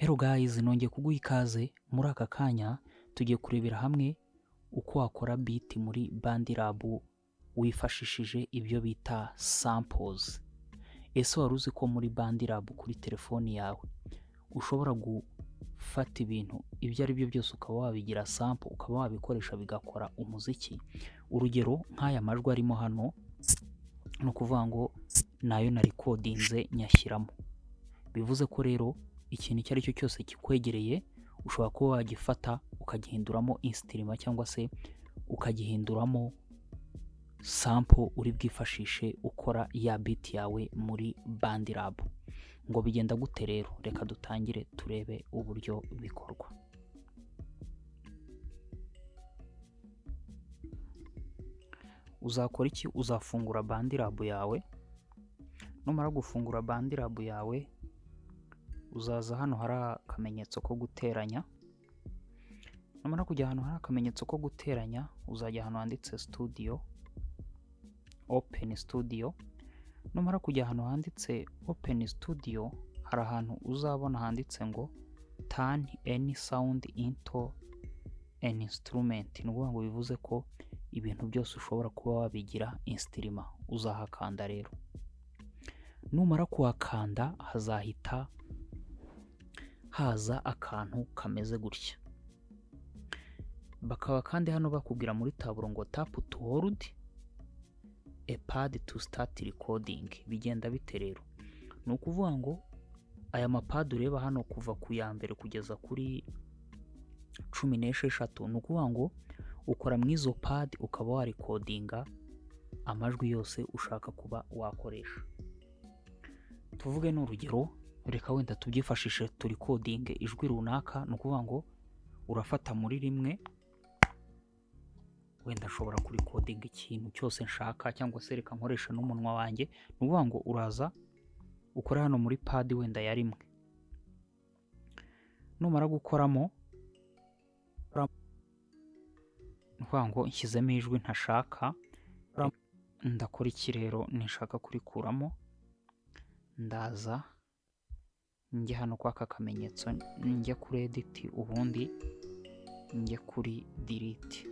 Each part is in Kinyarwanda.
Hello guys, nongeye kuguha ikaze. Muri aka kanya tugiye kurebera hamwe uko wakora beat muri BandLab wifashishije ibyo bita samples. Ese wari uzi ko muri BandLab kuri telefoni yawe ushobora gufata ibintu ibyo ari byo byose ukaba wabigira sample, ukaba wabikoresha bigakora umuziki? Urugero nk'aya majwi arimo hano, ni ukuvuga ngo nayo narikodinze nyashyiramo. Bivuze ko rero ikintu icyo ari cyo cyose kikwegereye ushobora kuba wagifata ukagihinduramo instrument cyangwa se ukagihinduramo sample uri bwifashishe ukora ya beat yawe muri BandLab. Ngo bigenda gute rero? Reka dutangire turebe uburyo bikorwa. Uzakora iki? Uzafungura BandLab yawe. Numara gufungura BandLab yawe, uzaza hano hari akamenyetso ko guteranya. Numara kujya ahantu hari akamenyetso ko guteranya, uzajya ahantu handitse studio, open studio. Numara kujya ahantu handitse open studio, hari ahantu uzabona handitse ngo "Turn any sound into an instrument". Ni ukuvuga ngo bivuze ko ibintu byose ushobora kuba wabigira instrument. Uzahakanda rero. Numara kuhakanda, hazahita haza akantu kameze gutya. Bakaba kandi hano bakubwira muri taburo ngo "Tap to hold a pad to start recording". Bigenda bite rero? Ni ukuvuga ngo aya ma pad ureba hano kuva ku ya mbere kugeza kuri 16, ni ukuvuga ngo ukora mu izo pad ukaba warikodinga amajwi yose ushaka kuba wakoresha. Tuvuge ni urugero, reka wenda tubyifashishe turikodinge ijwi runaka. Ni ukuvuga ngo urafata muri rimwe, wenda nshobora kurikodinga ikintu cyose nshaka, cyangwa se reka nkoresha n'umunwa wanjye. Ni ukuvuga ngo uraza ukore hano muri pad wenda ya rimwe. Numara gukoramo, ni ukuvuga ngo nshyizemo ijwi ntashaka. Ndakora iki rero? Nishaka kurikuramo, ndaza njye hano kwa aka kamenyetso, njye kuri edit, ubundi njye kuri delete.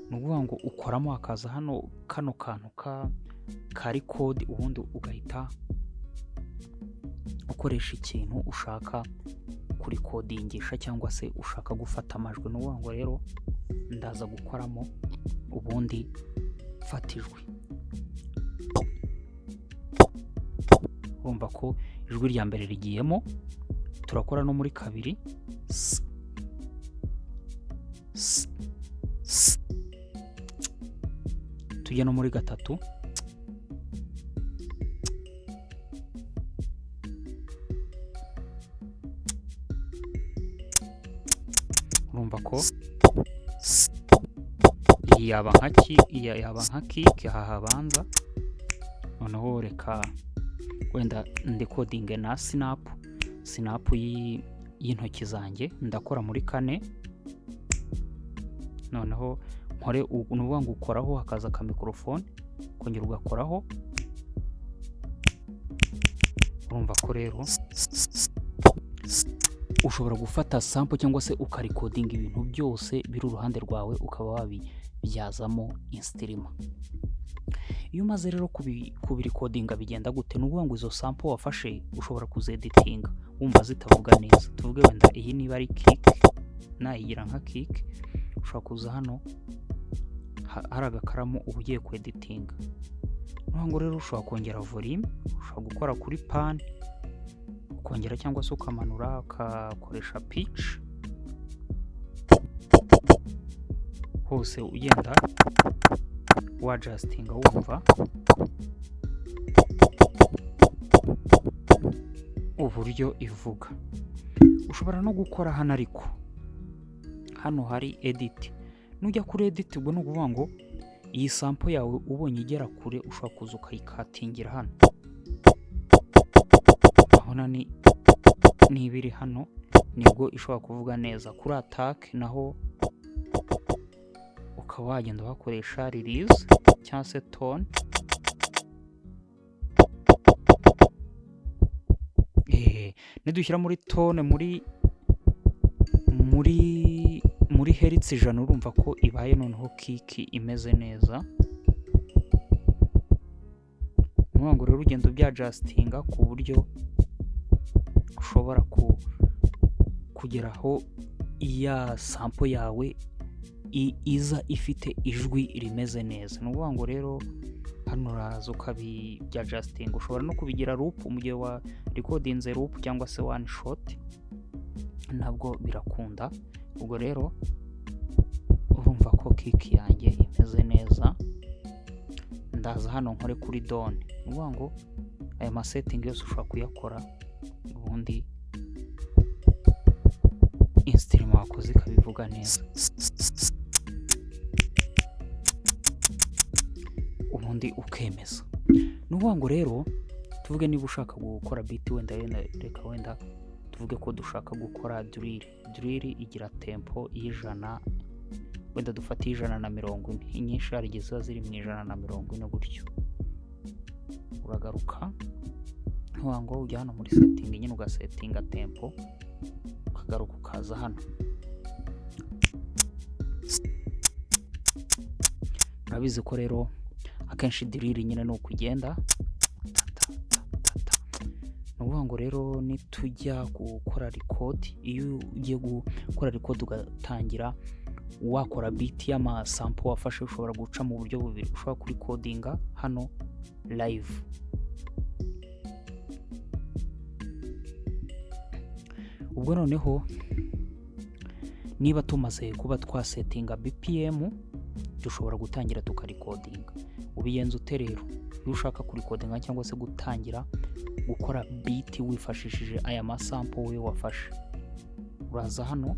Ni ukuvuga ngo ukoramo hakaza hano kano kantu ka record, ubundi ugahita ukoresha ikintu ushaka kurikodingisha cyangwa se ushaka gufata amajwi. Ni ukuvuga ngo rero ndaza gukoramo, ubundi mfata ijwi. Urumva ko ijwi rya mbere rigiyemo. Turakora no muri kabiri, S, S, S. Tujya no muri gatatu. Urumva ko iyi yaba nka iyi yaba nka kick aha habanza. Noneho reka wenda ndikodinge na snap y'intoki zanjye. Ndakora muri kane, noneho nkore. Ni ukuvuga ngo ukoraho hakaza akamikorofone, ukongera ugakoraho. Urumva ko rero ushobora gufata sample cyangwa se ukarikodinga ibintu byose biri uruhande rwawe, ukaba wabibyazamo instrument. Iyo umaze rero kubirikodinga bigenda gute? Ni ukuvuga ngo izo sample wafashe ushobora kuzeditinga wumva zitavuga neza. Tuvuge wenda iyi niba ari kick, nayigira nka kick, ushobora kuza hano hari agakaramu uba ugiye kweditinga. Ni ukuvuga ngo rero ushobora kongera volume, ushobora gukora kuri pan ukongera cyangwa se ukamanura, ugakoresha pitch, hose ugenda wajasitinga wumva uburyo ivuga. Ushobora no gukora hano, ariko hano hari edit. Nujya kuri edit, ubwo ni ukuvuga ngo iyi sample yawe ubonye igera kure, ushobora kuza ukayikatingira hano. Urabona ni niba iri hano nibwo ishobora kuvuga neza. Kuri attack naho ukaba wagenda uhakoresha release cyangwa se tone. Nidushyira muri tone muri hertz 100, urumva ko ibaye noneho kick imeze neza. Ni ukuvuga ngo rero ugenda ubyadjustinga ku buryo ushobora kugera aho ya sample yawe iza ifite ijwi rimeze neza. Ni ukuvuga ngo rero hano uraza ukabibyadjustinga, ushobora no kubigira loop mu gihe wa recordinze loop cyangwa se one shot, nabwo birakunda. Ubwo rero urumva ko kick yanjye imeze neza. Ndaza hano nkore kuri done. Ni ukuvuga ngo aya masettings yose ushobora kuyakora, ubundi instrument wakoze ikabivuga neza, ubundi ukemeza. Ni ukuvuga ngo rero tuvuge niba ushaka gukora beat, wenda reka wenda tuvuge ko dushaka gukora drill. Drill igira tempo y'100, wenda dufate 140. Inyinshi hari igihe ziba ziri mu 140 gutyo. Uragaruka, nkuvuga ngo ujya hano muri setting nyine ugasettinga tempo, ukagaruka ukaza hano. Urabizi ko rero akenshi drill nyine ni uko ugenda ta ta ta ta ta. Ni ukuvuga ngo rero nitujya gukora record, iyo ugiye gukora record ugatangira wakora beat y'amasample wafashe, ushobora guca mu buryo bubiri. Ushobora kurecordinga hano live. Ubwo noneho niba tumaze kuba twasettinga BPM, dushobora gutangira tukarecordinga. Ubigenza ute rero iyo ushaka kurecordinga cyangwa se gutangira gukora beat wifashishije aya masample we wafashe? Uraza hano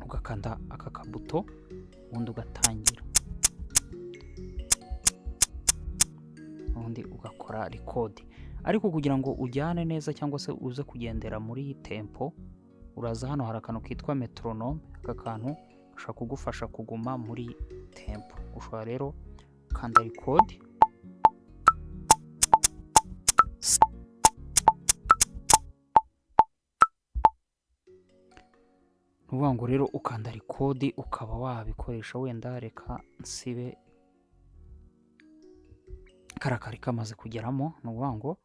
ugakanda aka kabuto, ubundi ugatangira, ubundi ugakora record. Ariko kugira ngo ujyane neza cyangwa se uze kugendera muri tempo, uraza hano hari akantu kitwa metronome. Aka kantu gashobora kugufasha kuguma muri tempo. Ushobora rero gukanda record, ni ukuvuga ngo rero ukanda record ukaba wabikoresha. Wenda reka nsibe kariya kari kamaze kugeramo. Ni ukuvuga ngo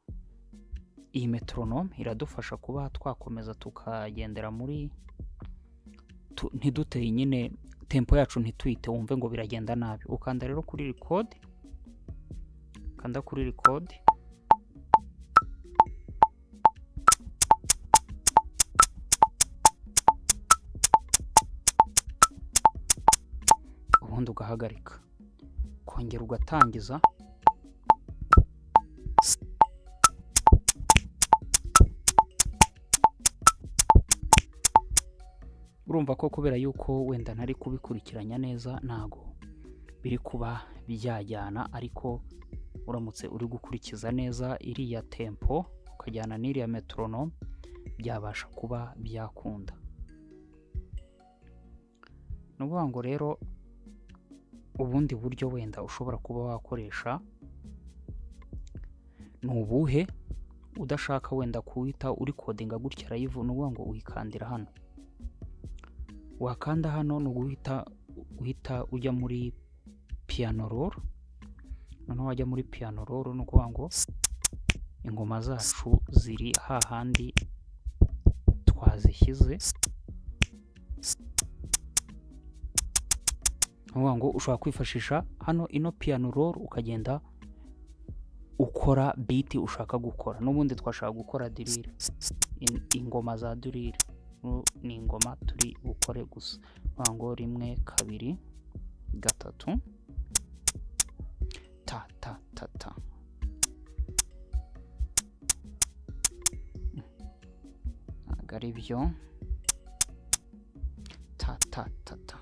iyi metronome iradufasha kuba twakomeza tukagendera muri, ntiduteye nyine tempo yacu, ntituyite wumve ngo biragenda nabi. Ukanda rero kuri record, ukanda kuri record, ubundi ugahagarika, ukongera ugatangiza. Urumva ko kubera yuko wenda ntari kubikurikiranya neza, ntago biri kuba byajyana, ariko uramutse uri gukurikiza neza iriya tempo ukajyana n'iriya metronome, byabasha kuba byakunda. Ni ukuvuga ngo rero ubundi buryo wenda ushobora kuba wakoresha ni ubuhe? Udashaka wenda kuwita urecordinga gutya live, ni ukuvuga ngo uyikandira hano. Wakanda hano, ni uguhita uhita ujya muri piano roll. Noneho wajya muri piano roll, ni ukuvuga ngo ingoma zacu ziri hahandi twazishyize. Ni ukuvuga ngo ushobora kwifashisha hano ino piano roll, ukagenda ukora beat ushaka gukora. N'ubundi twashaka gukora drill, ingoma za drill ni ingoma turi bukore gusa. Ni ukuvuga ngo rimwe, kabiri, gatatu, ta ta ta ta. Ntabwo ari byo. Ta ta ta ta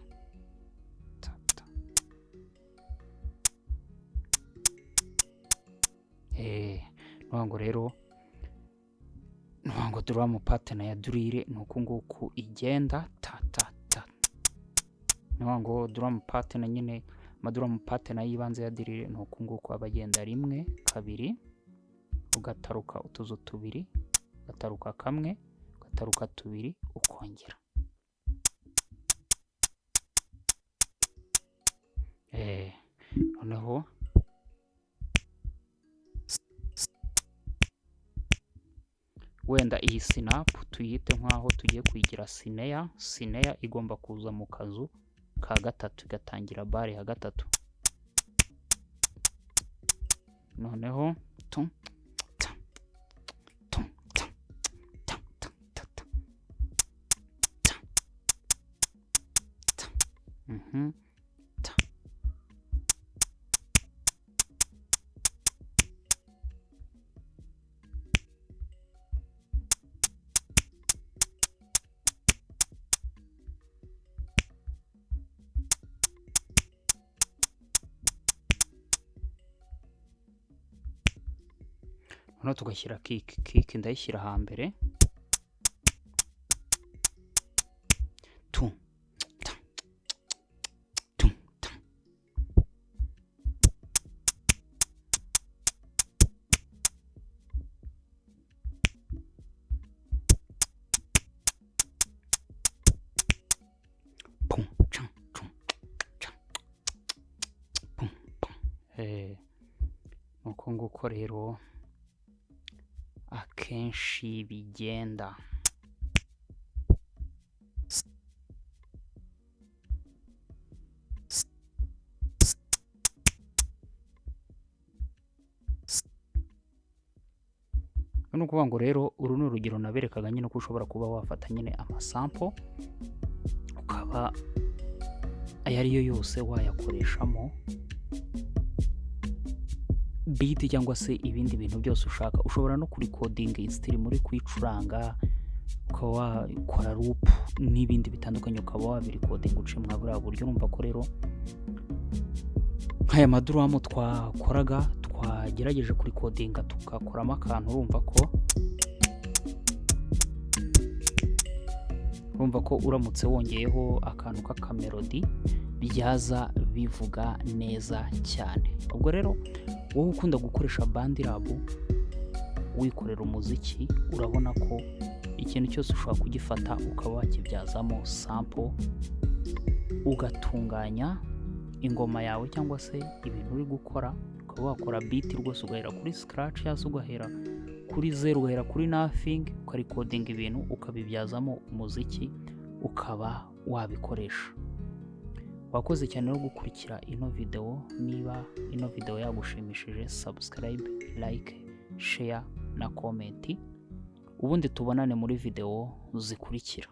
ta ta. Ni ukuvuga ngo rero, ni ukuvuga ngo drum pattern ya drill ni uku nguku igenda: ta ta ta. Ni ukuvuga ngo drum pattern nyine, amadrum pattern y'ibanze ya drill ni uku nguku aba agenda: rimwe, kabiri, ugataruka utuzu tubiri. Ugataruka kamwe, ugataruka tubiri, ukongera. Noneho wenda iyi snap tuyite nk'aho tugiye kuyigira snare. Snare igomba kuza mu kazu ka gatatu, igatangira bar ya gatatu. Noneho tu ta tu ta ta ta ta ta ta ta ta. Noneho tugashyira kick. Kick ndayishyira hambere. Tu ta tu ta. Pum cha chum cha pum pum. Nuko nguko rero akenshi bigenda. Ni ukuvuga ngo rero uru ni urugero naberekaga nyine ko ushobora kuba wafata nyine ama sample, ukaba ayo ariyo yose wayakoreshamo beat cyangwa se ibindi bintu byose ushaka. Ushobora no kurikodinga instrument muri kuyicuranga, ukaba wakora loop n'ibindi bitandukanye, ukaba wabirikodinga uciye mwa buriya buryo. Urumva ko rero nk'aya ma drum twakoraga, twagerageje kurikodinga tugakoramo akantu, urumva ko uramutse wongeyeho akantu k'aka melody byaza bivuga neza cyane. Ubwo rero wowe ukunda gukoresha BandLab wikorera umuziki, urabona ko ikintu cyose ushobora kugifata ukaba wakibyazamo sample, ugatunganya ingoma yawe cyangwa se ibintu uri gukora, ukaba wakora beat rwose ugahera kuri scratch cyangwa se ugahera kuri zeru, ugahera kuri nothing, ukarikodinga ibintu ukabibyazamo umuziki, ukaba wabikoresha. Wakoze cyane no gukurikira ino video. Niba ino video yagushimishije, subscribe, like, share na comment, ubundi tubonane muri video zikurikira.